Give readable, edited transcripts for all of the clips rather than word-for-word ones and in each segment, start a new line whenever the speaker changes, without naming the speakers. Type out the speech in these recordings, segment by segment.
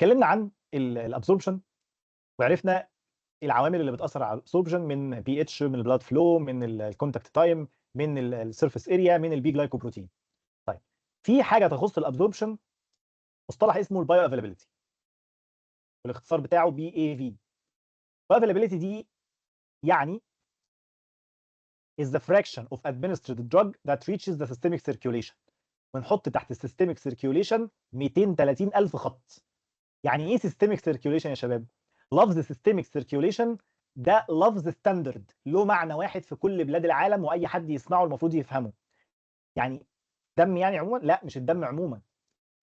اتكلمنا عن ال absorption وعرفنا العوامل اللي بتاثر على ال absorption من pH، من ال blood flow، من ال contact time، من ال surface area، من ال P glycoprotein. طيب، في حاجة تخص ال absorption، مصطلح اسمه ال bioavailability، والاختصار بتاعه BAV. ال bioavailability دي يعني is the fraction of administered drug that reaches the systemic circulation. ونحط تحت systemic circulation 230 ألف خط. يعني ايه systemic circulation يا شباب؟ لفظ systemic circulation ده لفظ standard له معنى واحد في كل بلاد العالم، واي حد يسمعه المفروض يفهمه. يعني دم يعني عموما؟ لا، مش الدم عموما.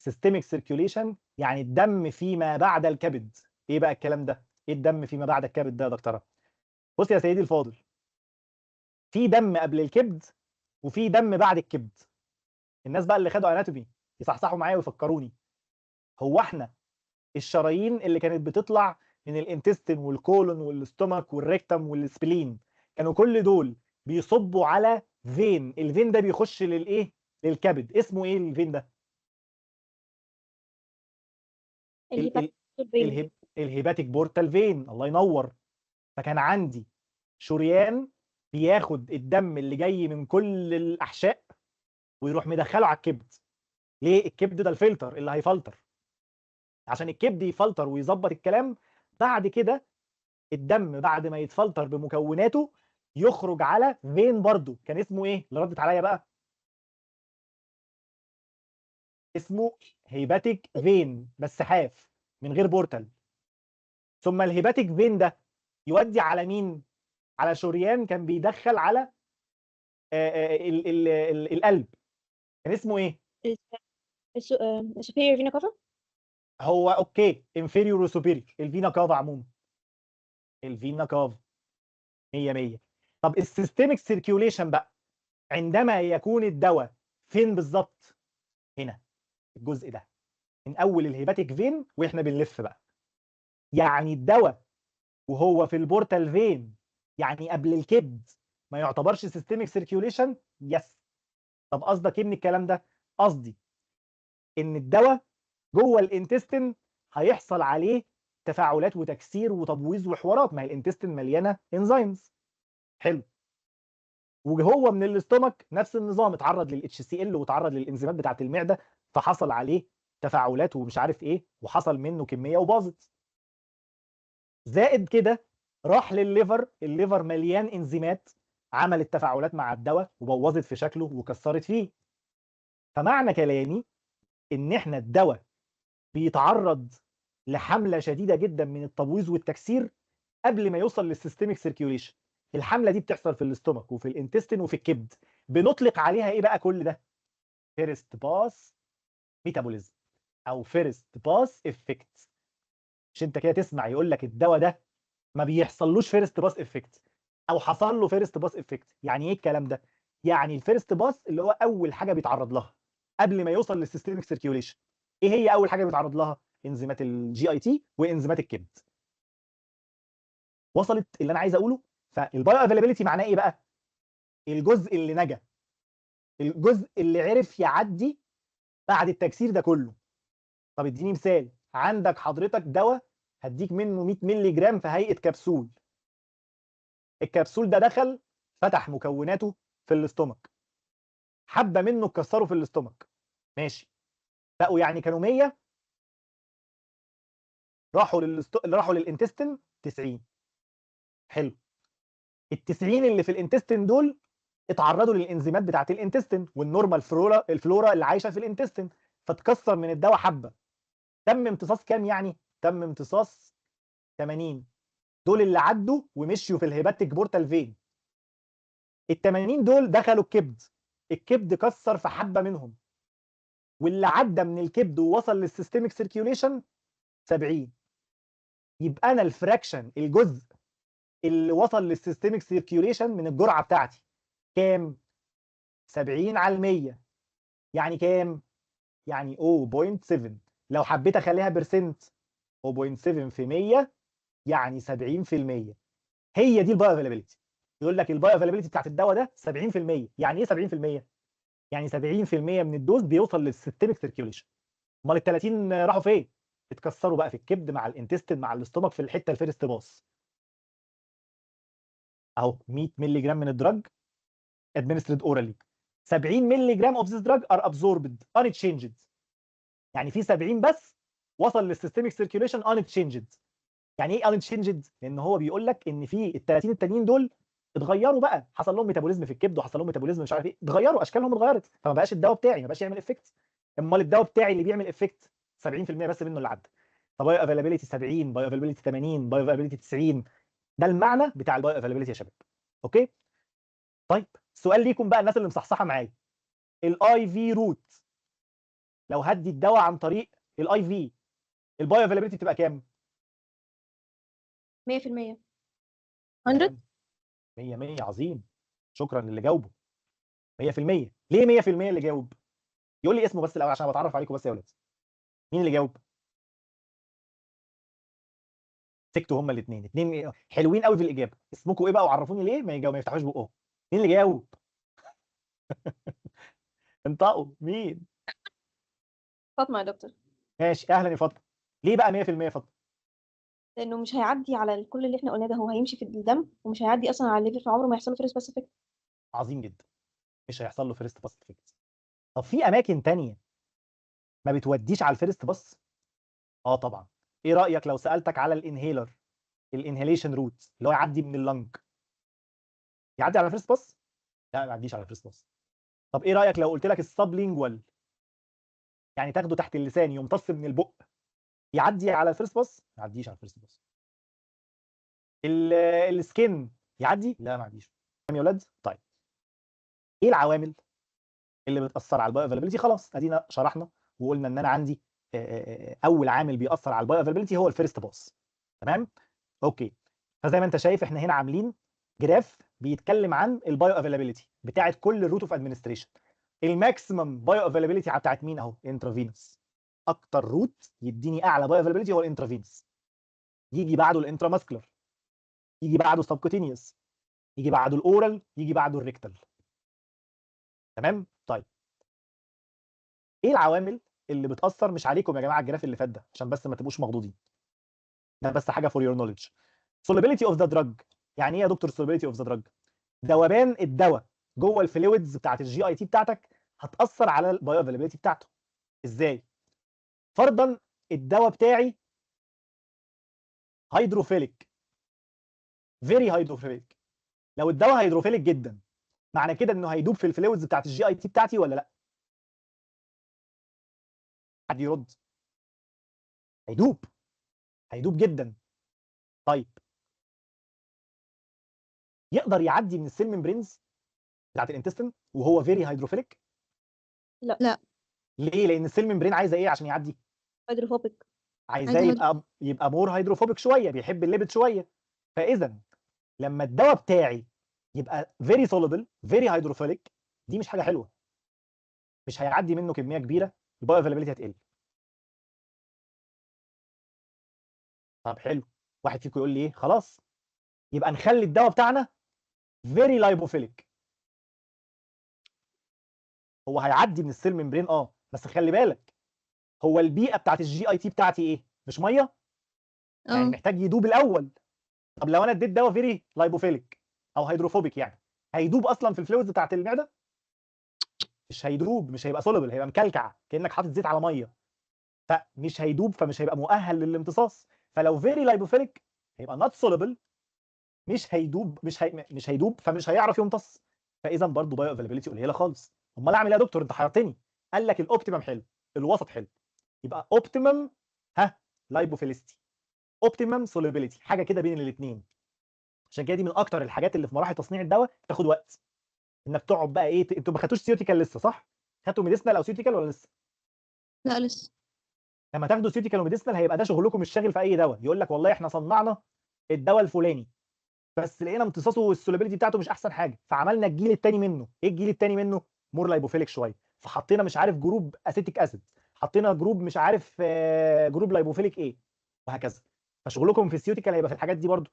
systemic circulation يعني الدم فيما بعد الكبد. ايه بقى الكلام ده؟ ايه الدم فيما بعد الكبد ده يا دكتوره؟ بص يا سيدي الفاضل، في دم قبل الكبد وفي دم بعد الكبد. الناس بقى اللي خدوا anatomy يصحصحوا معايا ويفكروني، هو احنا الشرايين اللي كانت بتطلع من ال intestine وال colon وال stomach وال rectum وال spleen، كانوا كل دول بيصبوا على vein. ال vein ده بيخش للايه؟ للكبد. اسمه ايه ال vein ده؟
ال hepatic.
ال hepatic portal vein. الله ينور. فكان عندي شريان بياخد الدم اللي جاي من كل الاحشاء ويروح مدخله على الكبد. ليه؟ الكبد ده الفلتر اللي هيفلتر. عشان الكبد يفلتر ويظبط الكلام، بعد كده الدم بعد ما يتفلتر بمكوناته يخرج على vein برضو كان اسمه ايه؟ اللي ردت عليا بقى اسمه hepatic vein، بس حاف من غير portal. ثم ال hepatic vein ده يودي على مين؟ على شريان كان بيدخل على ال ال ال القلب، كان اسمه ايه؟
ال superior vena cava.
هو okay، inferior و superior، ال vena cava عموما، ال vena cava 100 100. طب ال systemic circulation بقى عندما يكون الدواء فين بالظبط؟ هنا الجزء ده من اول ال hepatic vein واحنا بنلف بقى. يعني الدواء وهو في ال portal vein، يعني قبل الكبد، ما يعتبرش systemic circulation؟ yes. طب قصدك ايه من الكلام ده؟ قصدي ان الدواء جوه ال intestine هيحصل عليه تفاعلات وتكسير وتبويظ وحوارات، ما هي ال intestine مليانة enzymes. حلو. وهو من ال stomach نفس النظام، اتعرض لل HCl وتعرض للانزيمات بتاعه المعدة، فحصل عليه تفاعلات ومش عارف ايه، وحصل منه كمية وباظت. زائد كده راح للل liver، ال liver مليان انزيمات عملت تفاعلات مع الدواء وبوظت في شكله وكسرت فيه. فمعنى كلامي ان احنا الدواء بيتعرض لحمله شديدة جدا من التبويظ والتكسير قبل ما يوصل لل systemic circulation. الحملة دي بتحصل في ال stomach وفي ال intestine وفي الكبد. بنطلق عليها ايه بقى كل ده؟ first pass metabolism او first pass effect. مش انت كده تسمع يقول لك الدواء ده ما بيحصلوش first pass effect او حصل له first pass effect. يعني ايه الكلام ده؟ يعني ال first pass اللي هو اول حاجة بيتعرض لها قبل ما يوصل لل systemic circulation. ايه هي اول حاجة بيتعرض لها؟ انزيمات ال GIT وانزيمات الكبد. وصلت اللي انا عايز اقوله؟ فال bioavailability معناه ايه بقى؟ الجزء اللي نجا، الجزء اللي عرف يعدي بعد التكسير ده كله. طب اديني مثال. عندك حضرتك دواء هديك منه 100 مللي جرام في هيئة كبسول. الكبسول ده دخل فتح مكوناته في ال stomach، حبه منه اتكسروا في ال stomach، ماشي، بقوا يعني كانوا 100 راحوا لل intestine 90. حلو. ال 90 اللي في ال intestine دول اتعرضوا للانزيمات بتاعت ال intestine وال normal flora، ال flora اللي عايشه في ال intestine، فتكسر من الدواء حبه. تم امتصاص كام يعني؟ تم امتصاص 80. دول اللي عدوا ومشيوا في ال hepatic portal vein. ال 80 دول دخلوا الكبد، الكبد كسر في حبه منهم، واللي عدى من الكبد ووصل لل systemic circulation 70. يبقى انا ال fraction، الجزء اللي وصل لل systemic circulation من الجرعة بتاعتي كام؟ 70 على 100. يعني كام؟ يعني 0.7. لو حبيت اخليها percent، 0.7 في 100 يعني 70%. هي دي ال bioavailability. يقول لك ال bioavailability بتاعت الدواء ده 70%. يعني ايه 70%؟ يعني 70% من ال dose بيوصل لل systemic circulation. امال ال 30 راحوا فين؟ اتكسروا بقى في الكبد مع ال intestine مع ال stomach في الحتة ال first pass. اهو 100 مللي جرام من ال drug administered orally، 70 مللي جرام of this drug are absorbed unchanged. يعني في 70 بس وصل لل systemic circulation unchanged. يعني ايه unchanged؟ لان هو بيقول لك ان في ال 30 التانيين دول اتغيروا بقى، حصل لهم metabolism في الكبد وحصل لهم metabolism مش عارف ايه، اتغيروا، اشكالهم اتغيرت، فما بقاش الدواء بتاعي، ما بقاش يعمل effect. امال الدواء بتاعي اللي بيعمل effect 70% بس منه اللي عدى. طب bioavailability 70، bioavailability 80، bioavailability 90. ده المعنى بتاع ال bioavailability يا شباب. okay؟ طيب سؤال ليكم بقى الناس اللي مصحصحه معايا، ال IV route لو هدي الدواء عن طريق ال IV، ال bioavailability بتبقى كام؟
100%.
100.
100 100. عظيم، شكرا للي جاوبه. 100%. ليه 100% اللي جاوب؟ يقول لي اسمه بس الاول عشان بتعرف عليكم بس يا ولاد. مين اللي جاوب؟ سكتوا هما الاثنين، اثنين حلوين قوي في الاجابة. اسمكم ايه بقى وعرفوني ليه ما يجاوب، ما يفتحوش بقهم. مين اللي جاوب؟ انطقوا مين؟
فاطمة يا دكتور.
ماشي، اهلا يا فاطمة. ليه بقى 100% يا فاطمة؟
لانه مش هيعدي على كل اللي احنا قلناه ده، هو هيمشي في الدم ومش هيعدي اصلا على ال liver، فعمره ما يحصل له first pass effect.
عظيم جدا، مش هيحصل له first pass effect. طب في اماكن تانية ما بتوديش على ال first pass؟ اه طبعا. ايه رايك لو سالتك على ال inhaler، ال inhalation route اللي هو يعدي من ال lung، يعدي على ال first pass؟ لا، ما يعديش على ال first pass. طب ايه رايك لو قلت لك ال sublingual، يعني تاخده تحت اللسان يمتص من البق، يعدي على ال first pass؟ ما يعديش على ال first pass. ال skin يعدي؟ لا، ما يعديش. تمام يا ولاد؟ طيب ايه العوامل اللي بتاثر على ال bioavailability؟ خلاص ادينا شرحنا وقلنا ان انا عندي اول عامل بيأثر على ال bioavailability هو ال first pass. تمام؟ okay. فزي ما انت شايف احنا هنا عاملين graph بيتكلم عن ال bioavailability بتاعت كل ال route of administration. ال maximum bioavailability بتاعت مين؟ اهو intravenous. اكتر route يديني اعلى bioavailability هو ال intravenous، يجي بعده ال intramuscular، يجي بعده subcutaneous، يجي بعده ال oral، يجي بعده ال rectal. تمام؟ طيب ايه العوامل اللي بتاثر؟ مش عليكم يا جماعة ال graph اللي فات ده عشان بس ما تبقوش مخضوضين، ده بس حاجة for your knowledge. solubility of the drug. يعني ايه يا دكتور solubility of the drug؟ ذوبان الدواء جوه ال fluids بتاعت ال GIT بتاعتك هتاثر على ال bioavailability بتاعته. ازاي؟ فرضا الدواء بتاعي hydrophilic، very hydrophilic. لو الدواء hydrophilic جدا معنى كده انه هيدوب في ال fluids بتاعت ال GIT بتاعتي ولا لا؟ حد يرد. هيدوب، هيدوب جدا. طيب يقدر يعدي من ال cell membranes بتاعت ال intestine وهو very hydrophilic؟
لا.
لا.
ليه؟ لان ال cell membrane عايزه ايه عشان يعدي؟
hydrophobic.
عايزاه يبقى more hydrophobic شوية، بيحب ال lipid شوية. فاذا لما الدواء بتاعي يبقى very soluble very hydrophilic، دي مش حاجة حلوة، مش هيعدي منه كمية كبيرة، ال bioavailability هتقل. طب حلو، واحد فيكم يقول لي ايه؟ خلاص يبقى نخلي الدواء بتاعنا very lipophilic. هو هيعدي من ال cell membrane اه، بس خلي بالك هو البيئة بتاعت ال GIT بتاعتي ايه؟ مش مية؟ يعني محتاج يدوب الاول. طب لو انا اديت دواء very lipophilic او hydrophobic، يعني هيدوب اصلا في ال fluids بتاعت المعدة؟ مش هيدوب، مش هيبقى soluble، هيبقى مكلكع كانك حاطط زيت على مية، فمش هيدوب، فمش هيبقى مؤهل للامتصاص. فلو very lipophilic هيبقى not soluble، مش هيدوب، مش هيدوب، فمش هيعرف يمتص. فاذا برضه bioavailability قليله خالص. امال اعمل ايه يا دكتور؟ انت حيرتني. قال لك ال optimum حلو، الوسط حلو، يبقى optimum ها lipophilicity، optimum solubility، حاجة كده بين الاثنين. عشان كده دي من اكتر الحاجات اللي في مراحل تصنيع الدواء تاخد وقت، انك تقعد بقى ايه. انتوا ما خدتوش ceutical لسه صح؟ خدتوا medicinal او ceutical ولا لسه؟
لا لسه.
لما تاخدوا ceutical و medicinal هيبقى ده شغلكم الشاغل في اي دواء. يقول لك والله احنا صنعنا الدواء الفلاني بس لقينا امتصاصه وال solubility بتاعته مش احسن حاجة، فعملنا الجيل الثاني منه. ايه الجيل الثاني منه؟ more lipophilic شوية، فحطينا مش عارف group acetic acid، حطينا group مش عارف group lipophilic ايه، وهكذا. فشغلكم في ال ceutical هيبقى في الحاجات دي برضو.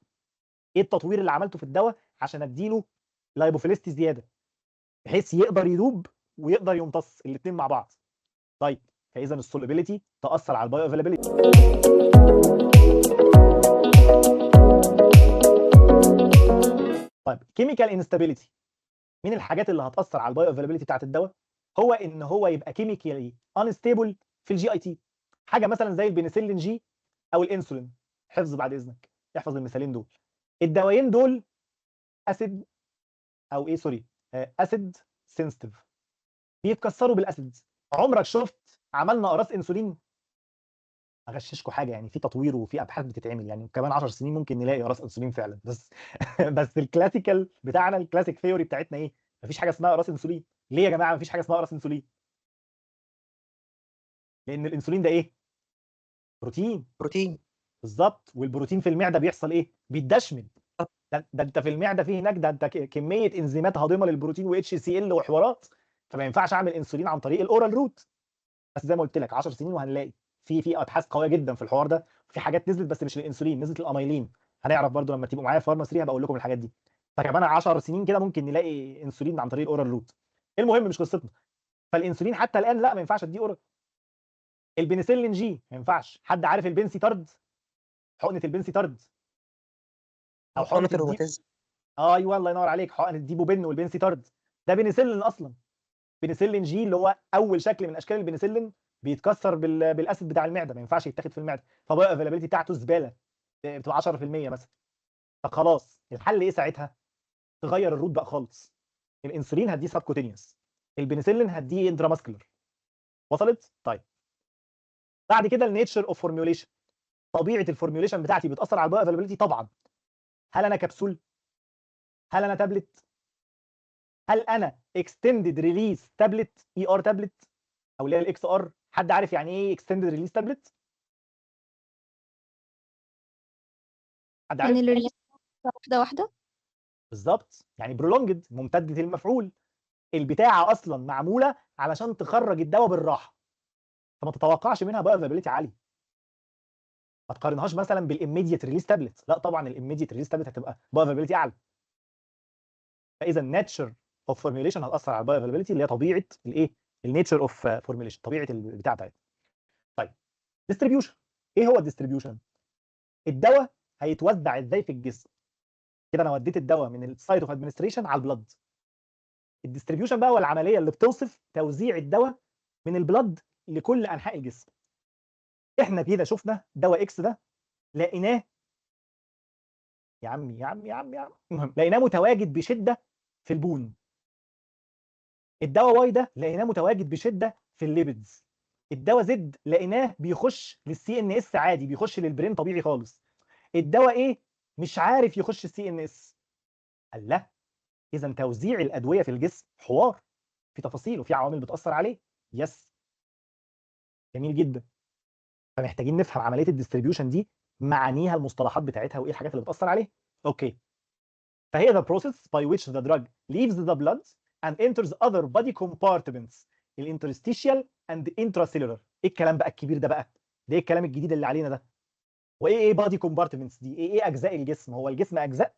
ايه التطوير اللي عملته في الدواء عشان اديله lipophilicity زيادة بحيث يقدر يدوب ويقدر يمتص الاثنين مع بعض. طيب فاذا ال solubility تاثر على ال bioavailability. طيب chemical instability، مين الحاجات اللي هتاثر على ال bioavailability بتاعت الدواء؟ هو ان هو يبقى chemically unstable في ال GIT. حاجة مثلا زي ال penicillin G او الانسولين. حفظ بعد اذنك، احفظ المثالين دول. الدوايين دول acid او ايه sorry acid sensitive، بيتكسروا بال acid. عمرك شفت عملنا اقراص انسولين؟ اغششكم حاجة يعني، في تطوير وفي ابحاث بتتعمل يعني، كمان 10 سنين ممكن نلاقي اقراص انسولين فعلا، بس بس ال classical بتاعنا، ال classic theory بتاعتنا ايه؟ مفيش حاجة اسمها اقراص انسولين. ليه يا جماعة مفيش حاجة اسمها اقراص انسولين؟ لان الانسولين ده ايه؟ بروتين.
بروتين
بالظبط. والبروتين في المعدة بيحصل ايه؟ بيتدشمل. ده انت في المعدة في هناك ده انت كمية انزيمات هاضمه للبروتين و HCl وحوارات، فما ينفعش اعمل انسولين عن طريق ال oral route. بس زي ما قلت لك 10 سنين وهنلاقي في ابحاث قوية جدا في الحوار ده، في حاجات نزلت بس مش الانسولين، نزلت الاميلين. هنعرف برضو لما تبقوا معايا في pharma 3 هبقى اقول لكم الحاجات دي. فكمان 10 سنين كده ممكن نلاقي انسولين عن طريق ال oral route. المهم مش قصتنا. فالانسولين حتى الان لا، ما ينفعش اديه oral. ال penicillin G ما ينفعش. حد عارف ال bencytard؟ حقنه ال bencytard او
حقنة
حقنه الدي...
الروماتيزم.
ايوه الله ينور عليك، حقن ال Depo-Pen وال bencytard ده بنسلين اصلا. penicillin G اللي هو اول شكل من اشكال البنسلين بيتكسر بال acid بتاع المعدة، ما ينفعش يتاخد في المعدة، ف bioavailability بتاعته زبالة، بتبقى 10% مثلا. فخلاص الحل ايه ساعتها؟ تغير ال route بقى خالص. الانسولين هديه subcutaneous، البنسلين هديه intramuscular. وصلت؟ طيب بعد كده ال nature of formulation، طبيعة ال formulation بتاعتي بتاثر على ال bioavailability طبعا. هل انا كبسول؟ هل انا تابلت؟ هل انا extended release tablet ER tablet او اللي هي ال XR؟ حد عارف يعني ايه extended release tablet؟ حد عارف؟
يعني ال release واحدة واحدة.
بالظبط، يعني prolonged، ممتدة المفعول. البتاعه اصلا معمولة علشان تخرج الدواء بالراحة، فما تتوقعش منها bioavailability عالية. ما تقارنهاش مثلا بال immediate release tablet، لا طبعا ال immediate release tablet هتبقى bioavailability اعلى. فاذا nature of formulation هتاثر على ال bioavailability اللي هي طبيعة الايه؟ ال nature of formulation، طبيعة البتاع بتاعتها. طيب distribution، ايه هو ال distribution؟ الدواء هيتوزع ازاي في الجسم؟ كده انا وديت الدواء من ال site of administration على ال blood. ال distribution بقى هو العملية اللي بتوصف توزيع الدواء من ال blood لكل انحاء الجسم. احنا كده شفنا دواء X ده لقيناه يا عمي يا عمي يا عمي يا عمي، المهم لقيناه متواجد بشده في ال bone. الدواء Y ده لقيناه متواجد بشده في ال lipids. الدواء Z لقيناه بيخش لل CNS عادي، بيخش لل brain طبيعي خالص. الدواء A مش عارف يخش ال CNS. قال لا، اذا توزيع الادوية في الجسم حوار، في تفاصيل وفي عوامل بتاثر عليه. yes، جميل جدا. فمحتاجين نفهم عملية ال distribution دي، معانيها، المصطلحات بتاعتها، وايه الحاجات اللي بتاثر عليها. okay، فهي the process by which the drug leaves the blood and enters other body compartments، ال interstitial and intracellular. ايه الكلام بقى الكبير ده بقى؟ ده ايه الكلام الجديد اللي علينا ده؟ وايه ايه body compartments دي؟ ايه اجزاء الجسم؟ هو الجسم اجزاء؟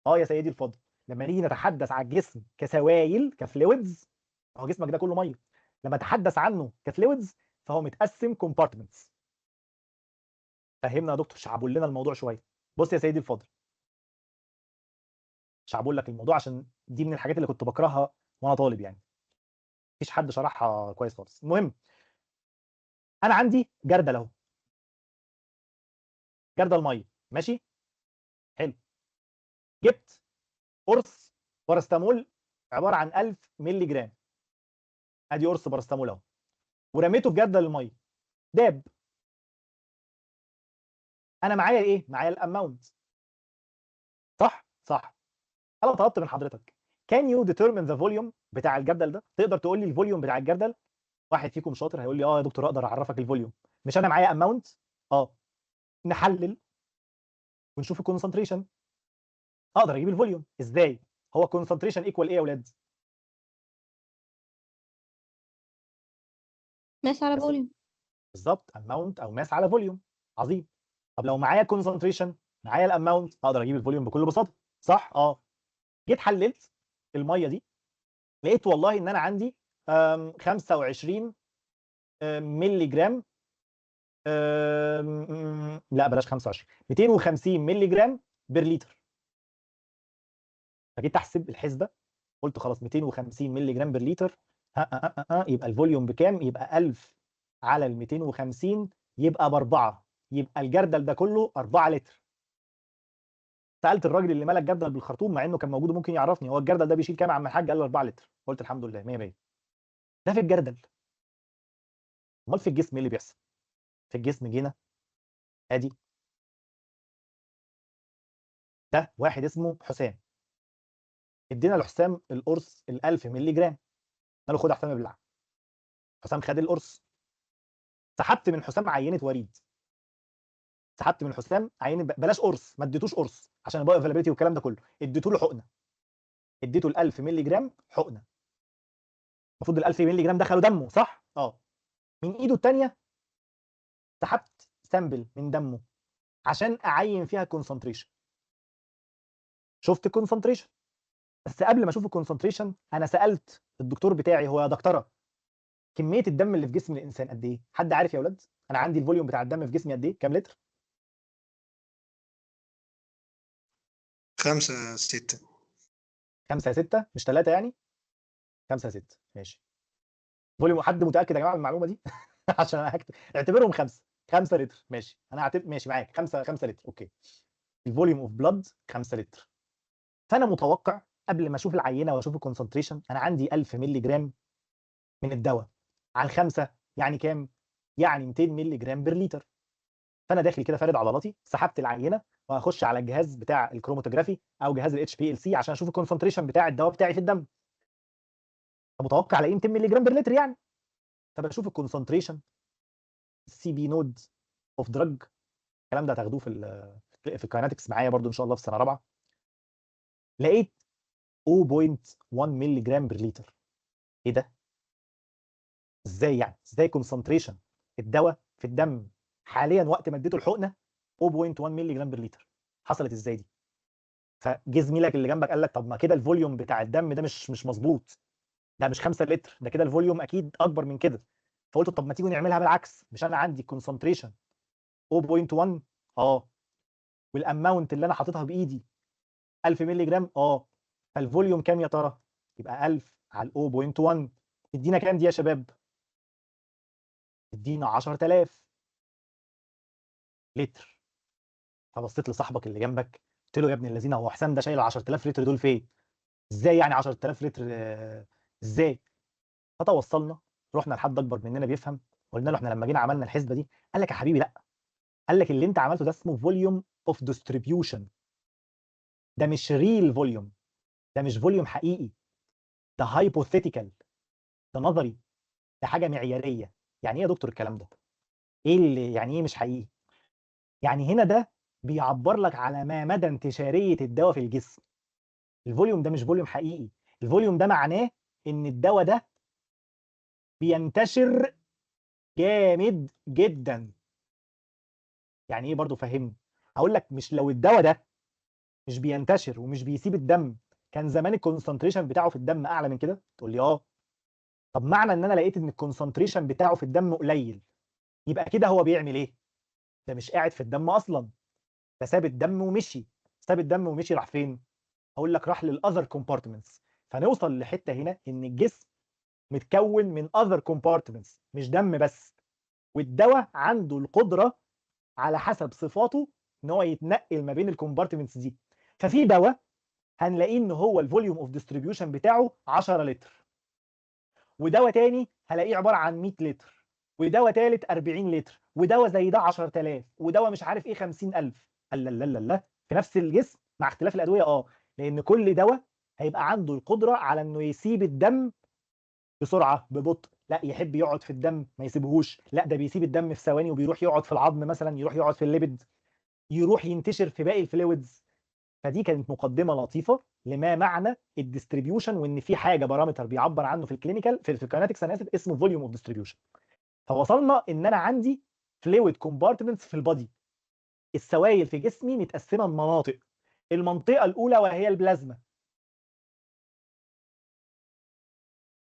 اه يا سيدي الفاضل، لما نيجي نتحدث على الجسم كسوائل ك fluids، هو جسمك ده كله مية. لما اتحدث عنه ك fluids فهو متقسم compartments. فهمنا يا دكتور، شعبوا لنا الموضوع شوية. بص يا سيدي الفاضل، شعبوا لك الموضوع عشان دي من الحاجات اللي كنت بكرهها وانا طالب، يعني مفيش حد شرحها كويس خالص. المهم انا عندي جردل اهو، جردل مية، ماشي حلو. جبت قرص باراستامول عبارة عن 1000 مللي جرام، ادي قرص باراستامول اهو، ورميته في جردل المية، داب. انا معايا ايه؟ معايا ال amount، صح؟ صح. انا طلبت من حضرتك can you determine the volume بتاع الجردل ده؟ تقدر تقول لي ال volume بتاع الجردل؟ واحد فيكم شاطر هيقول لي اه يا دكتور اقدر اعرفك ال volume. مش انا معايا amount؟ اه، نحلل ونشوف ال concentration، اقدر اجيب ال volume ازاي؟ هو concentration equal ايه يا اولاد؟
mass على volume.
بالظبط، amount او mass على volume. عظيم. طب لو معايا concentration، معايا ال amount، اقدر اجيب ال volume بكل بساطة، صح؟ اه. جيت حللت المية دي، لقيت والله ان انا عندي 25 ملي جرام، لا بلاش 25، 250 ملي جرام per لتر. فجيت احسب الحسبة، قلت خلاص 250 ملي جرام per لتر، ها ها ها ها، يبقى ال volume بكام؟ يبقى 1000 على ال 250 يبقى ب4، يبقى الجردل ده كله 4 لتر. سالت الراجل اللي ملك الجردل بالخرطوم، مع انه كان موجود وممكن يعرفني هو الجردل ده بيشيل كام يا عم الحاج؟ قال لي 4 لتر. قلت الحمد لله 100 100. ده في الجردل. امال في الجسم ايه اللي بيحصل؟ في الجسم جينا ادي ده واحد اسمه حسام، ادينا لحسام القرص ال 1000 مللي جرام، قال له خد يا حسام ابلع. حسام خد القرص، سحبت من حسام عينه وريد، سحبت من حسام عينه، بلاش قرص، ما اديتوش قرص عشان ال bioavailability والكلام ده كله، اديته له حقنه، اديته ال 1000 مللي جرام حقنه. المفروض ال 1000 مللي جرام دخلوا دمه صح؟ اه. من ايده الثانية سحبت sample من دمه عشان اعين فيها concentration. شفت ال concentration، بس قبل ما اشوف ال concentration انا سالت الدكتور بتاعي، هو يا دكتورة كمية الدم اللي في جسم الانسان قد ايه؟ حد عارف يا اولاد؟ انا عندي ال volume بتاع الدم في جسمي قد ايه؟ كام لتر؟
5 6.
5 6 مش 3 يعني؟ 5 6 ماشي. volume، حد متاكد يا جماعة من المعلومة دي؟ عشان انا هكتب، اعتبرهم 5 لتر ماشي، انا هعتبر ماشي معاك 5 لتر okay. ال volume of blood 5 لتر. فانا متوقع قبل ما اشوف العينة واشوف ال concentration، انا عندي 1000 مللي جرام من الدواء على الخمسة، يعني كام؟ يعني 200 مللي جرام per لتر. فانا داخل كده فارد عضلاتي، سحبت العينة وهخش على الجهاز بتاع الكروماتوجرافي او جهاز ال HPLC عشان اشوف ال concentration بتاع الدواء بتاعي في الدم. فمتوقع الاقي 200 مللي جرام per لتر يعني. فبشوف ال concentration CP naught of drug، الكلام ده هتاخدوه في ال kinetics معايا برضو ان شاء الله في سنة رابعه. لقيت 0.1 مللي جرام per لتر. ايه ده؟ ازاي يعني؟ ازاي concentration الدواء في الدم حاليا وقت ما اديته الحقنة 0.1 مللي جرام per لتر؟ حصلت ازاي دي؟ فجه زميلك اللي جنبك قال لك طب ما كده ال volume بتاع الدم ده مش مظبوط، ده مش 5 لتر، ده كده ال volume اكيد اكبر من كده. فقلت طب ما تيجوا نعملها بالعكس، مش انا عندي concentration 0.1 اه، وال amount اللي انا حاططها بايدي 1000 مللي جرام اه، فال volume كام يا ترى؟ يبقى 1000 على 0.1 تدينا كام دي يا شباب؟ تدينا 10000 لتر. فبصيت لصاحبك اللي جنبك قلت له يا ابن الذين، هو حسام ده شايل 10000 لتر دول فين؟ ازاي يعني 10000 لتر؟ ازاي؟ فتوصلنا، رحنا لحد اكبر مننا بيفهم، قلنا له احنا لما جينا عملنا الحسبة دي، قال لك يا حبيبي لا، قال لك اللي انت عملته ده اسمه volume of distribution، ده مش real volume، ده مش volume حقيقي، ده hypothetical، ده نظري، ده حاجة معياريه. يعني ايه يا دكتور الكلام ده؟ ايه اللي يعني ايه مش حقيقي؟ يعني هنا ده بيعبر لك على ما مدى انتشاريه الدواء في الجسم. ال volume ده مش volume حقيقي، ال volume ده معناه ان الدواء ده بينتشر جامد جدا. يعني ايه برضو فهمني؟ هقول لك مش لو الدواء ده مش بينتشر ومش بيسيب الدم كان زمان ال concentration بتاعه في الدم اعلى من كده؟ تقول لي اه. طب معنى ان انا لقيت ان ال concentration بتاعه في الدم قليل، يبقى كده هو بيعمل ايه؟ ده مش قاعد في الدم اصلا، ده ساب الدم ومشي. ساب الدم ومشي راح فين؟ هقول لك راح لل other compartments. فنوصل لحته هنا ان الجسم متكون من other compartments، مش دم بس، والدواء عنده القدرة على حسب صفاته ان هو يتنقل ما بين ال compartments دي. ففي دواء هنلاقيه ان هو ال volume of distribution بتاعه 10 لتر، ودواء تاني هلاقيه عبارة عن 100 لتر، ودواء تالت 40 لتر، ودواء زي ده 10000، ودواء مش عارف ايه 50000. لا لا لا لا، في نفس الجسم مع اختلاف الادوية اه، لان كل دواء هيبقى عنده القدرة على انه يسيب الدم بسرعة ببطء، لا يحب يقعد في الدم ما يسيبهوش، لا ده بيسيب الدم في ثواني وبيروح يقعد في العظم مثلا، يروح يقعد في ال lipid، يروح ينتشر في باقي ال fluids. فدي كانت مقدمه لطيفة لما معنى ال distribution، وان في حاجة parameter بيعبر عنه في ال clinical في ال kinetics انا اسف، اسمه volume of distribution. فوصلنا ان انا عندي fluid compartments في ال body، السوائل في جسمي متقسمه لمناطق. المنطقة الاولى وهي البلازما،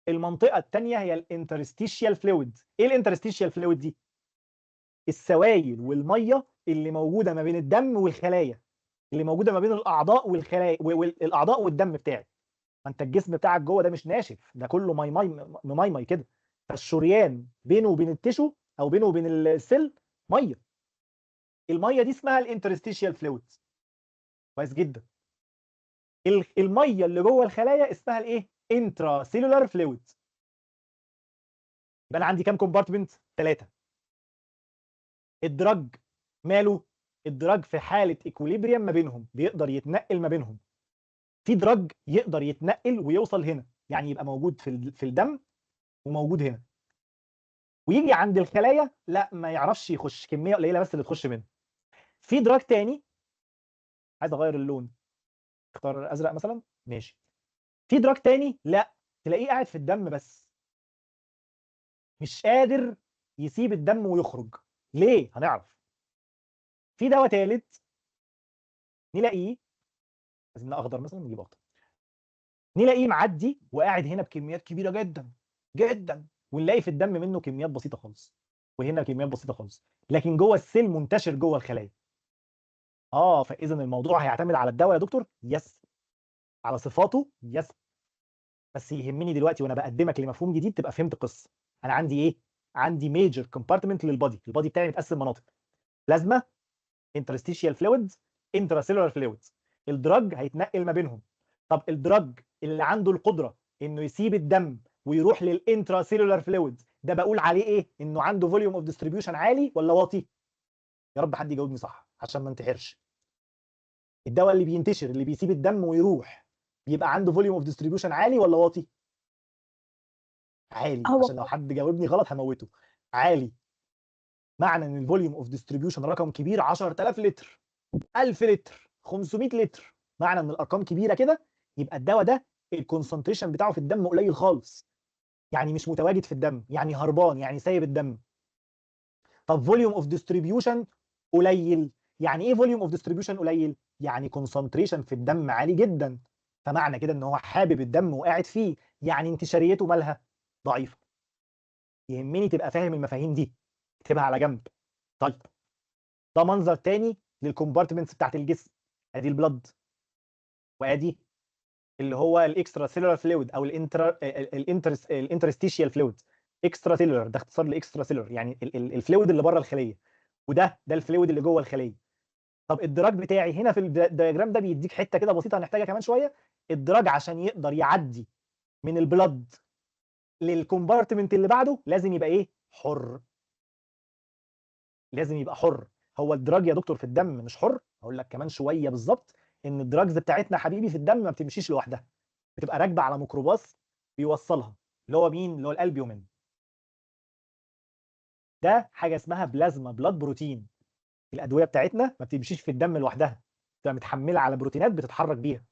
المنطقة الثانية هي ال interstitial fluid. ايه ال interstitial fluid دي؟ السوائل والمية اللي موجودة ما بين الدم والخلايا، اللي موجودة ما بين الاعضاء والخلايا والاعضاء والدم بتاعي. ما انت الجسم بتاعك جوه ده مش ناشف، ده كله مي مي مي مي كده، فالشريان بينه وبين ال tissue او بينه وبين ال cell ميه. المية دي اسمها ال interstitial fluid. كويس جدا. المية اللي جوه الخلايا اسمها الايه؟ intracellular fluid. يبقى انا عندي كام compartment؟ 3. ال drug ماله؟ ال drug في حاله equilibrium ما بينهم، بيقدر يتنقل ما بينهم. في drug يقدر يتنقل ويوصل هنا، يعني يبقى موجود في الدم وموجود هنا، ويجي عند الخلايا لا ما يعرفش يخش، كمية قليله بس اللي تخش منه. في drug تاني، عايز اغير اللون، اختار ازرق مثلا، ماشي. في drug تاني لا، تلاقيه قاعد في الدم بس مش قادر يسيب الدم ويخرج. ليه؟ هنعرف. في دواء تالت نلاقيه، عايزين اخضر مثلا، نجيب اخضر، نلاقيه معدي وقاعد هنا بكميات كبيرة جدا جدا، ونلاقي في الدم منه كميات بسيطة خالص، وهنا كميات بسيطة خالص، لكن جوه ال cell منتشر جوه الخلايا. فاذا الموضوع هيعتمد على الدواء يا دكتور؟ yes. على صفاته؟ yes. بس يهمني دلوقتي وانا بقدمك لمفهوم جديد تبقى فهمت القصة. انا عندي ايه؟ عندي major compartment لل body. ال body بتاعي متقسم مناطق: plasma، interstitial fluid، intracellular fluid. ال drug هيتنقل ما بينهم. طب ال drug اللي عنده القدرة انه يسيب الدم ويروح لل intracellular fluid ده بقول عليه ايه؟ انه عنده volume of distribution عالي ولا واطي؟ يا رب حد يجاوبني صح عشان ما انتحرش. الدواء اللي بينتشر، اللي بيسيب الدم ويروح، بيبقى عنده volume of distribution عالي ولا واطي؟ عالي.
هو
عشان لو حد جاوبني غلط هموته. عالي. معنى ان ال volume of distribution رقم كبير، 10000 لتر، 1000 لتر، 500 لتر، معنى ان الارقام كبيرة كده يبقى الدواء ده ال concentration بتاعه في الدم قليل خالص، يعني مش متواجد في الدم، يعني هربان، يعني سايب الدم. طب volume of distribution قليل، يعني ايه volume of distribution قليل؟ يعني concentration في الدم عالي جدا، فمعنى كده ان هو حابب الدم وقاعد فيه، يعني انتشاريته مالها؟ ضعيفة. يهمني تبقى فاهم المفاهيم دي، اكتبها على جنب. طيب ده منظر تاني لل compartments بتاعت الجسم. ادي ال blood، وادي اللي هو ال extracellular fluid او ال interstitial fluid. extracellular ده اختصار ل extracellular، يعني ال fluid اللي بره الخلية، وده ال fluid اللي جوه الخلية. طب ال drug بتاعي هنا في ال diagram ده بيديك حتة كده بسيطة هنحتاجها كمان شوية. ال drug عشان يقدر يعدي من ال blood لل compartment اللي بعده لازم يبقى ايه؟ حر. لازم يبقى حر. هو ال drug يا دكتور في الدم مش حر؟ هقول لك كمان شوية بالظبط ان ال drugs بتاعتنا حبيبي في الدم ما بتمشيش لوحدها، بتبقى راكبه على ميكروباص بيوصلها، اللي هو مين؟ اللي هو الالبيومين. ده حاجة اسمها plasma blood protein. الادوية بتاعتنا ما بتمشيش في الدم لوحدها، بتبقى متحملة على بروتينات بتتحرك بيها.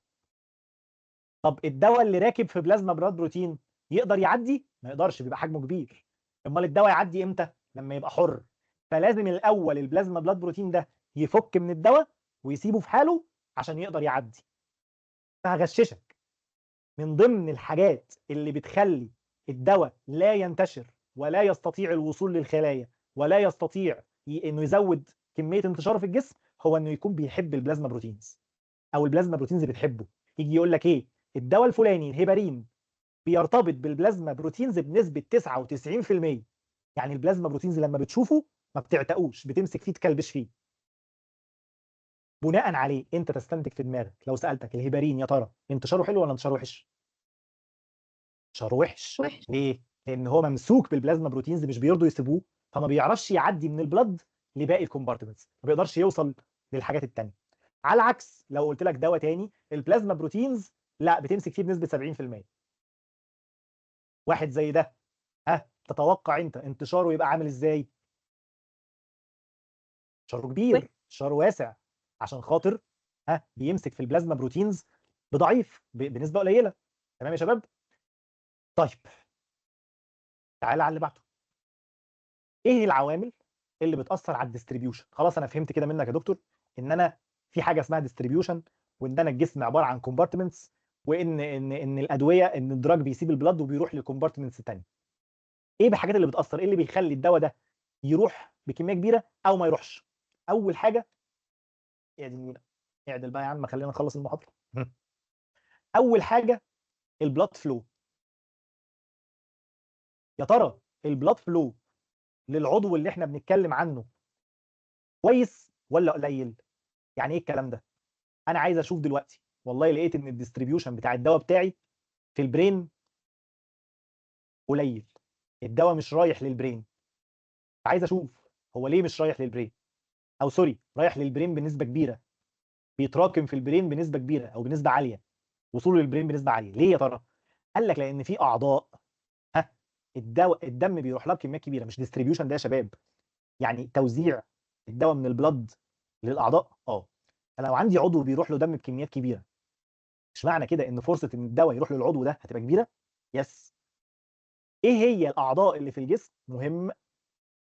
طب الدواء اللي راكب في plasma blood protein يقدر يعدي؟ ما يقدرش، بيبقى حجمه كبير. امال الدواء يعدي امتى؟ لما يبقى حر. فلازم الاول ال plasma blood protein ده يفك من الدواء ويسيبه في حاله عشان يقدر يعدي. فهغششك، من ضمن الحاجات اللي بتخلي الدواء لا ينتشر ولا يستطيع الوصول للخلايا ولا يستطيع انه يزود كمية انتشاره في الجسم هو انه يكون بيحب ال plasma proteins، او ال plasma proteins بتحبه. يجي يقول لك ايه؟ الدواء الفلاني الهيبارين بيرتبط بال plasma proteins بنسبة 99%. يعني ال plasma proteins لما بتشوفه ما بتعتقوش، بتمسك فيه تكلبش فيه. بناء عليه انت تستنتج في دماغك لو سالتك الهيبارين يا ترى انتشاره حلو ولا انتشاره وحش؟ انتشاره وحش.
وحش.
ليه؟ لان هو ممسوك بال plasma proteins، مش بيرضوا يسيبوه، فما بيعرفش يعدي من ال blood لباقي ال compartments، ما بيقدرش يوصل للحاجات التانية. على العكس لو قلت لك دواء تاني ال plasma proteins لا بتمسك فيه بنسبة 70%. واحد زي ده، ها تتوقع انت انتشاره يبقى عامل ازاي؟ انتشاره كبير، انتشاره واسع، عشان خاطر ها بيمسك في ال plasma proteins بضعيف بنسبة قليله. تمام يا شباب؟ طيب تعالى على اللي بعده. ايه العوامل اللي بتاثر على ال distribution؟ خلاص انا فهمت كده منك يا دكتور ان انا في حاجة اسمها distribution، وان انا الجسم عبارة عن compartments، وان ان ان الادويه، ان ال drug بيسيب ال blood وبيروح لل compartments الثانيه. ايه الحاجات اللي بتاثر؟ ايه اللي بيخلي الدواء ده يروح بكمية كبيرة او ما يروحش؟ اول حاجه، يا دي النيله، اعدل بقى يا عم، خلينا نخلص المحاضره. اول حاجة ال blood flow. يا ترى ال blood flow للعضو اللي احنا بنتكلم عنه كويس ولا قليل؟ يعني ايه الكلام ده؟ انا عايز اشوف دلوقتي، والله لقيت ان ال distribution بتاع الدواء بتاعي في ال brain قليل، الدواء مش رايح لل brain. عايز اشوف هو ليه مش رايح لل brain، او sorry، رايح لل brain بنسبة كبيره، بيتراكم في ال brain بنسبة كبيرة او بنسبة عاليه، وصوله لل brain بنسبة عاليه. ليه يا ترى؟ قال لك لان في اعضاء ها الدواء الدم بيروح لها بكميات كبيره. مش distribution ده يا شباب يعني توزيع الدواء من ال blood للاعضاء. فلو عندي عضو بيروح له دم بكميات كبيره، مش معنى كده ان فرصة ان الدواء يروح للعضو ده هتبقى كبيره؟ yes. ايه هي الاعضاء اللي في الجسم؟ مهم،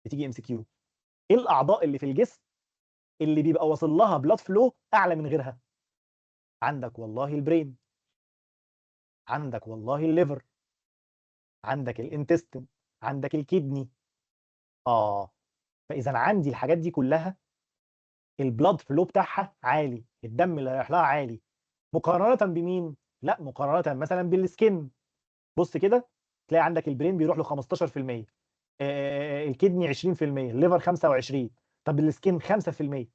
بتيجي MCQ. ايه الاعضاء اللي في الجسم اللي بيبقى واصل لها blood flow اعلى من غيرها؟ عندك والله ال brain، عندك والله ال liver، عندك ال intestine، عندك ال kidney. فاذا عندي الحاجات دي كلها ال blood flow بتاعها عالي، الدم اللي رايح لها عالي، مقارنة بمين؟ لا، مقارنة مثلا بال skin. بص كده تلاقي عندك ال brain بيروح له 15%، ال kidney 20%، ال liver 25، طب ال skin 5%.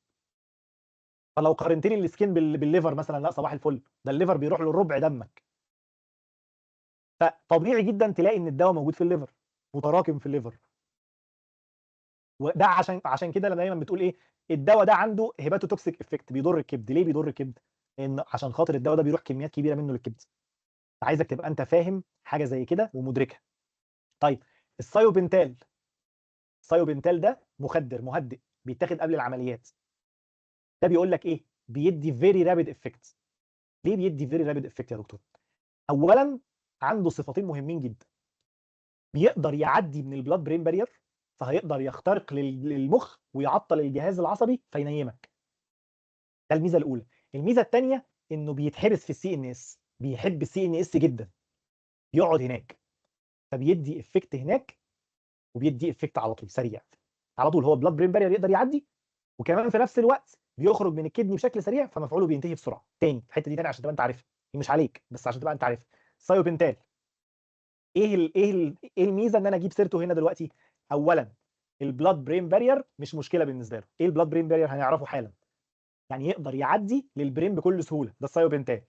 فلو قارنت لي ال skin بال liver مثلا، لا صباح الفل، ده ال liver بيروح له ربع دمك. فطبيعي جدا تلاقي ان الدواء موجود في ال liver، متراكم في ال liver. وده عشان كده لما دايما بتقول ايه، الدواء ده عنده hepatotoxic effect، بيضر الكبد. ليه بيضر الكبد؟ لان عشان خاطر الدواء ده بيروح كميات كبيرة منه للكبد. عايزك تبقى انت فاهم حاجة زي كده ومدركها. طيب ال thiopental، ال thiopental ده مخدر مهدئ بيتاخد قبل العمليات. ده بيقول لك ايه؟ بيدي very rapid effect. ليه بيدي very rapid effect يا دكتور؟ اولا عنده صفتين مهمين جدا، بيقدر يعدي من ال blood brain barrier، فهيقدر يخترق للمخ ويعطل الجهاز العصبي فينيمك. ده الميزة الاولى. الميزة الثانية انه بيتحبس في ال CNS، بيحب ال CNS جدا، يقعد هناك، فبيدي effect هناك وبيدي effect على طول سريع على طول. هو blood brain barrier يقدر يعدي، وكمان في نفس الوقت بيخرج من ال kidney بشكل سريع، فمفعوله بينتهي بسرعة. تاني الحتة دي تاني عشان تبقى انت عارفها، مش عليك بس عشان تبقى انت عارفها. thiopental ايه ال ايه ال ايه الميزة ان انا اجيب سيرته هنا دلوقتي؟ اولا ال blood brain barrier مش مشكلة بالنسبة له. ايه ال blood brain barrier؟ هنعرفه حالا. يعني يقدر يعدي لل brain بكل سهولة، ده ال thiopental.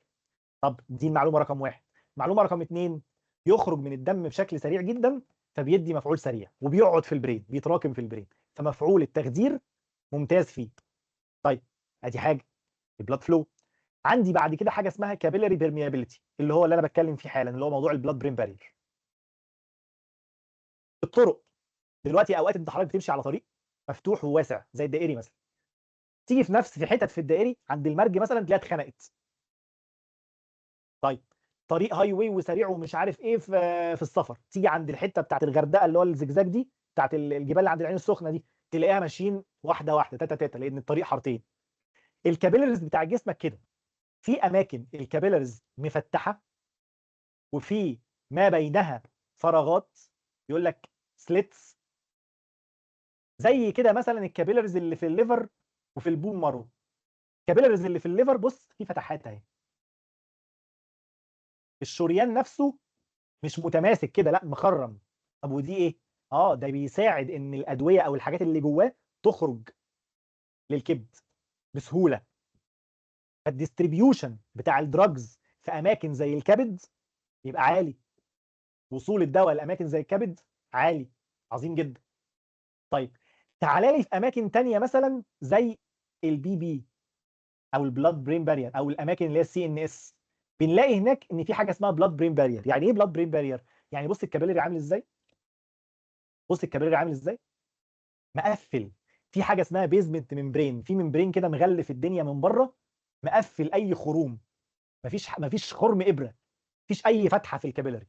طب دي المعلومة رقم واحد. معلومة رقم اتنين، يخرج من الدم بشكل سريع جدا فبيدي مفعول سريع، وبيقعد في ال brain، بيتراكم في ال brain، فمفعول التخدير ممتاز فيه. طيب ادي حاجة ال blood flow. عندي بعد كده حاجة اسمها capillary permeability، اللي هو اللي انا بتكلم فيه حالا، اللي هو موضوع ال blood brain barrier. الطرق دلوقتي اوقات انت حضرتك بتمشي على طريق مفتوح وواسع زي الدائري مثلا، تيجي في نفس في حتت في الدائري عند المرج مثلا تلاقيها اتخنقت. طيب طريق highway وسريع ومش عارف ايه في السفر، تيجي عند الحتة بتاعت الغردقه اللي هو الزجزاج دي بتاعت الجبال اللي عند العين السخنة دي، تلاقيها ماشيين واحدة واحدة تاتا تاتا، لان الطريق حارتين. ال capillaries بتاع جسمك كده، في اماكن ال capillaries مفتحة وفي ما بينها فراغات، يقول لك slits، زي كده مثلا ال capillaries اللي في ال liver وفي ال bone marrow. ال capillaries اللي في ال liver بص في فتحات اهي، الشريان نفسه مش متماسك كده، لا مخرم. طب ودي ايه؟ ده بيساعد ان الادوية او الحاجات اللي جواه تخرج للكبد بسهولة. فال distribution بتاع ال drugs في اماكن زي الكبد يبقى عالي، وصول الدواء لاماكن زي الكبد عالي، عظيم جدا. طيب تعالى لي في اماكن تانية مثلا زي ال BB او ال blood brain barrier او الاماكن اللي هي ال CNS، بنلاقي هناك ان في حاجة اسمها blood brain barrier. يعني ايه blood brain barrier؟ يعني بص ال capillary عامل ازاي، بص ال capillary عامل ازاي، مقفل. في حاجة اسمها basement membrane، في membrane كده مغلف الدنيا من بره، مقفل اي خروم، مفيش خرم ابره، مفيش اي فتحه في ال capillary.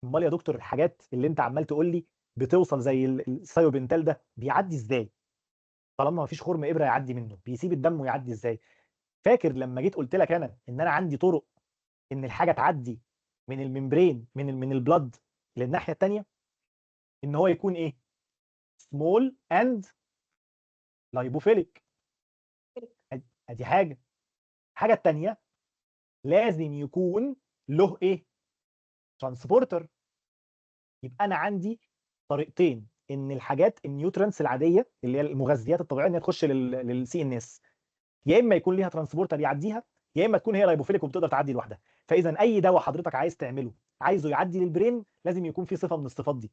امال يا دكتور الحاجات اللي انت عمال تقول لي بتوصل زي ال thiopental ده بيعدي ازاي؟ طالما مفيش خرم ابره يعدي منه، بيسيب الدم ويعدي ازاي؟ فاكر لما جيت قلت لك انا ان انا عندي طرق ان الحاجة تعدي من ال membrane من ال blood للناحيه الثانية؟ ان هو يكون ايه؟ small and lipophilic. ادي حاجة. الحاجة الثانية لازم يكون له ايه؟ transporter. يبقى انا عندي طريقتين ان الحاجات ال nutrients العادية اللي هي المغذيات الطبيعية ان هي تخش لل CNS، يا اما يكون ليها transporter يعديها، يا اما تكون هي lipophilic وبتقدر تعدي لوحدها. فاذا اي دواء حضرتك عايز تعمله، عايزه يعدي لل brain، لازم يكون فيه صفة من الصفات دي.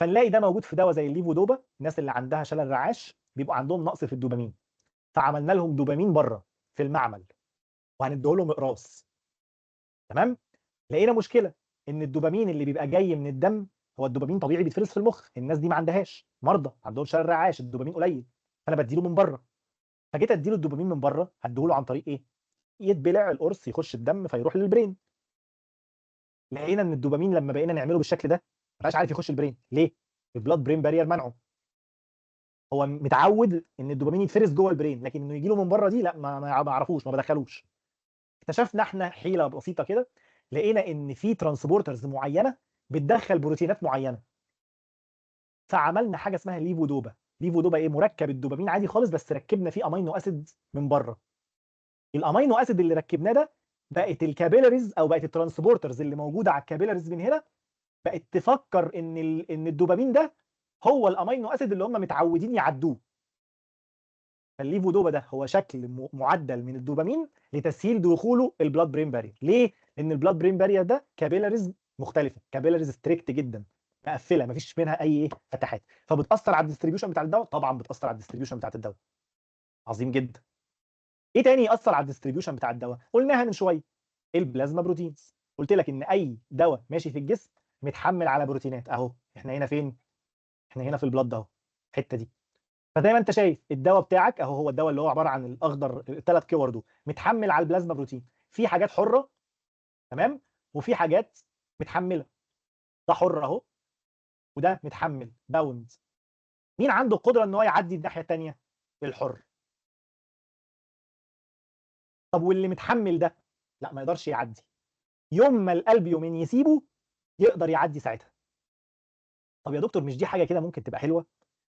فنلاقي ده موجود في دواء زي الليفودوبا. الناس اللي عندها شلل رعاش بيبقى عندهم نقص في الدوبامين، فعملنا لهم دوبامين بره في المعمل وهنديه لهم اقراص. تمام؟ لقينا مشكلة ان الدوبامين اللي بيبقى جاي من الدم، هو الدوبامين طبيعي بيتفرز في المخ، الناس دي ما عندهاش، مرضى عندهم شلل رعاش، الدوبامين قليل، فانا بديله من بره. فجيت اديله الدوبامين من بره، هديهوله عن طريق ايه؟ يتبلع القرص يخش الدم فيروح لل brain. لقينا ان الدوبامين لما بقينا نعمله بالشكل ده ما بقاش عارف يخش ال brain. ليه؟ ال blood brain barrier منعه. هو متعود ان الدوبامين يتفرز جوه ال brain، لكن انه يجي له من بره دي لا، ما اعرفوش، ما بدخلوش. اكتشفنا احنا حيله بسيطة كده، لقينا ان في transporters معينة بتدخل بروتينات معينة، فعملنا حاجة اسمها levodopa. levodopa ايه؟ مركب الدوبامين عادي خالص، بس ركبنا فيه amino acid من بره. ال amino acid اللي ركبناه ده بقت ال capillaries او بقت ال transporters اللي موجودة على ال capillaries من هنا بقت تفكر ان الدوبامين ده هو ال amino acid اللي هم متعودين يعدوه. فالليفودوبا ده هو شكل معدل من الدوبامين لتسهيل دخوله ال blood brain barrier. ليه؟ لان ال blood brain barrier ده capillaries مختلفة، capillaries strict جدا، مقفلة، مفيش منها اي ايه فتحات، فبتاثر على ال distribution بتاع الدواء. طبعا بتاثر على ال distribution بتاعت الدواء. عظيم جدا. ايه تاني ياثر على ال distribution بتاع الدواء؟ قلناها من شوية، ال plasma proteins. قلت لك ان اي دواء ماشي في الجسم متحمل على بروتينات. اهو احنا هنا فين؟ احنا هنا في ال blood اهو، الحتة دي. فزي ما انت شايف الدواء بتاعك اهو، هو الدواء اللي هو عبارة عن الاخضر الثلاث كور دول، متحمل على ال plasma protein. في حاجات حره، تمام، وفي حاجات متحملة. ده حر اهو وده متحمل bound. مين عنده القدرة ان هو يعدي الناحية الثانية؟ الحر. طب واللي متحمل ده لا، ما يقدرش يعدي. يوم ما الالبيومين يسيبه يقدر يعدي ساعتها. طب يا دكتور مش دي حاجة كده ممكن تبقى حلوة؟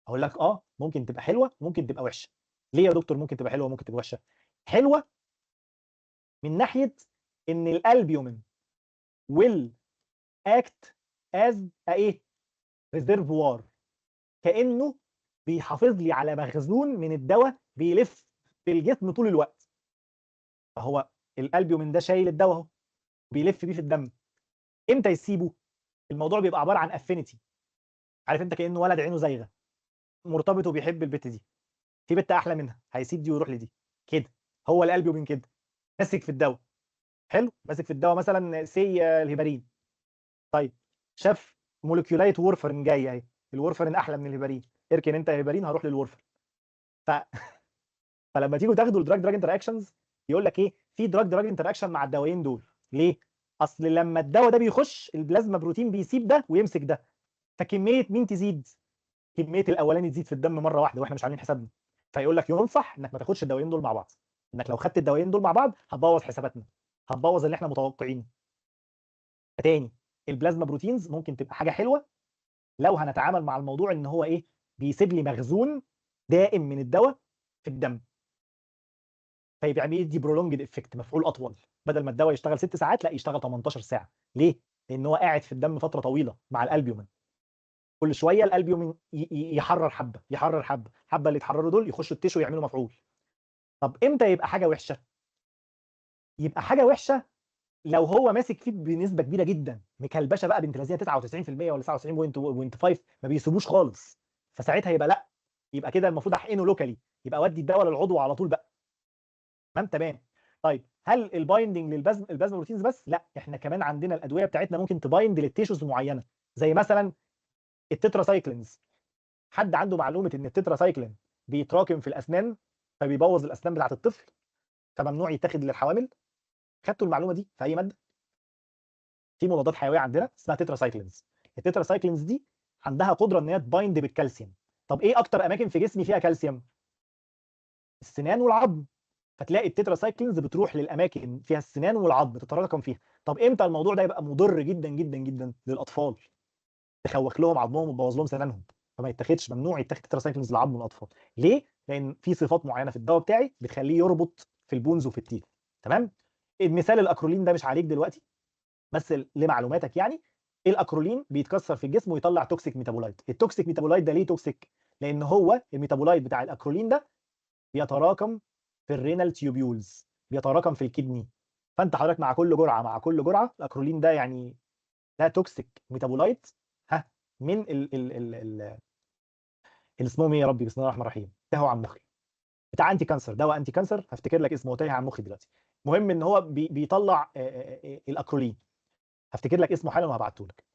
اقول لك اه، ممكن تبقى حلوة ممكن تبقى وحشة. ليه يا دكتور ممكن تبقى حلوة وممكن تبقى وحشة؟ حلوة من ناحية ان ال albumin will act as ايه؟ reservoir، كانه بيحافظ لي على مخزون من الدواء بيلف في الجسم طول الوقت. فهو الالبيومين ده شايل الدواء اهو، بيلف بيه في الدم. امتى يسيبه؟ الموضوع بيبقى عبارة عن affinity. عارف انت كانه ولد عينه زايغه، مرتبط وبيحب البت دي، في بت احلى منها، هيسيب دي ويروح لدي كده. هو الالبيومين كده ماسك في الدواء. حلو، ماسك في الدواء مثلا سي الهيبارين. طيب شاف molecule اية warfarin جاية اهي، ال warfarin احلى من الهيبارين، اركن انت هيبارين هروح لل warfarin. فلما تيجوا تاخدوا ال drug drug interactions يقول لك ايه؟ في drug drug interaction مع الدوايين دول. ليه؟ اصل لما الدواء ده بيخش ال plasma protein بيسيب ده ويمسك ده، فكميه مين تزيد؟ كمية الاولاني تزيد في الدم مرة واحدة واحنا مش عاملين حسابنا. فيقول لك ينصح انك ما تاخدش الدوايين دول مع بعض، انك لو خدت الدوايين دول مع بعض هتبوظ حساباتنا، هتبوظ اللي احنا متوقعينه. تاني، ال plasma proteins ممكن تبقى حاجة حلوة لو هنتعامل مع الموضوع ان هو ايه؟ بيسيب لي مخزون دائم من الدواء في الدم، فيبقى بيدي prolonged effect، مفعول اطول. بدل ما الدواء يشتغل 6 ساعات لا يشتغل 18 ساعة. ليه؟ لان هو قاعد في الدم فترة طويلة مع الالبيومين. كل شوية الالبيومين يحرر حبه، يحرر حبه، حبه اللي يتحرروا دول يخشوا ال tissue يعملوا مفعول. طب امتى يبقى حاجة وحشة؟ يبقى حاجة وحشة لو هو ماسك فيه بنسبة كبيرة جدا، مكلبشه بقى بنت لذينه 99% ولا 99.5، ما بيسيبوش خالص. فساعتها يبقى لا، يبقى كده المفروض احقنه locally، يبقى اودي الدواء للعضو على طول بقى. تمام تمام. طيب هل ال binding لل plasma proteins بس؟ لا، احنا كمان عندنا الادوية بتاعتنا ممكن ت bind لل tissues معينة، زي مثلا ال tetracyclines. حد عنده معلومة ان التتراسايكلين بيتراكم في الاسنان فبيبوظ الاسنان بتاعه الطفل، فممنوع يتاخد للحوامل؟ خدتوا المعلومة دي في اي مادة؟ في مضادات حيوية عندنا اسمها tetracyclines. ال tetracyclines دي عندها قدره ان هي ت bind بالكالسيوم. طب ايه اكتر اماكن في جسمي فيها كالسيوم؟ السنان والعظم. فتلاقي ال tetracyclines بتروح للاماكن فيها السنان والعظم تتراكم فيها. طب امتى الموضوع ده يبقى مضر جدا جدا جدا؟ للاطفال، تخوخ لهم عظمهم وتبوظ لهم سنانهم، فما يتاخدش، ممنوع يتاخد tetracyclines لعظم الاطفال. ليه؟ لان في صفات معينة في الدواء بتاعي بتخليه يربط في ال bones وفي ال teeth. تمام؟ المثال الاكرولين ده مش عليك دلوقتي، بس لمعلوماتك يعني، الاكرولين بيتكسر في الجسم ويطلع toxic metabolite. ال toxic metabolite ده ليه toxic؟ لان هو ال metabolite بتاع الاكرولين ده بيتراكم في ال renal tubules، بيتراكم في ال kidney. فانت حضرتك مع كل جرعه، مع كل جرعة الاكرولين ده يعني ده toxic metabolite ها من ال اسمهم ايه يا ربي، بسم الله الرحمن الرحيم، تاهوا عن مخي، بتاع anti cancer، دواء anti cancer، هفتكر لك اسمه، تايه عن مخي دلوقتي. المهم ان هو بيطلع الاكرولين، هفتكر لك اسمه حالا وهبعته لك.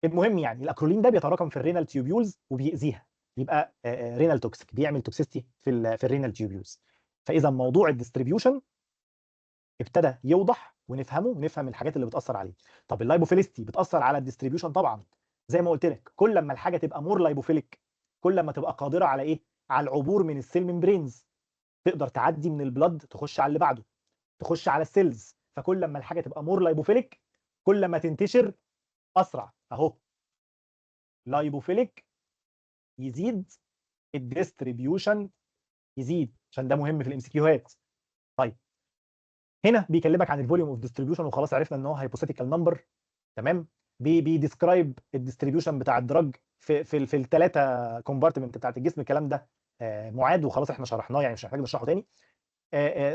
المهم يعني الاكرولين ده بيتراكم في ال renal tubules وبيأذيها، يبقى renal toxic، بيعمل toxicity في ال renal tubules. فاذا موضوع ال distribution ابتدى يوضح ونفهمه ونفهم الحاجات اللي بتاثر عليه. طب ال lipophilicity بتاثر على ال distribution طبعا، زي ما قلت لك، كل لما الحاجة تبقى more lipophilic كل ما تبقى قادرة على ايه؟ على العبور من ال cell membranes، تقدر تعدي من ال blood تخش على اللي بعده، تخش على ال cells. فكل لما الحاجة تبقى more lipophilic كل ما تنتشر اسرع. اهو lipophilic يزيد ال distribution يزيد، عشان ده مهم في ال MCQ هات. طيب هنا بيكلمك عن ال volume of distribution، وخلاص عرفنا ان هو hypothetical number. تمام؟ بي describe ال distribution بتاع ال drug في الثلاثة compartment بتاعت الجسم. الكلام ده معاد وخلاص احنا شرحناه، يعني مش محتاج نشرحه تاني.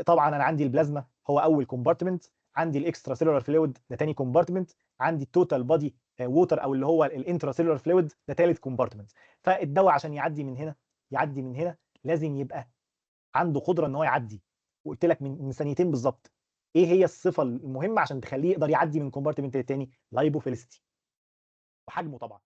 طبعا انا عندي البلازما هو اول compartment، عندي ال extracellular fluid ده تاني compartment، عندي ال total body water او اللي هو ال intracellular fluid ده ثالث compartment. فالدواء عشان يعدي من هنا يعدي من هنا لازم يبقى عنده قدره ان هو يعدي. وقلت لك من ثانيتين بالظبط ايه هي الصفة المهمة عشان تخليه يقدر يعدي من compartment للتاني؟ lipophilicity وحجمه طبعا.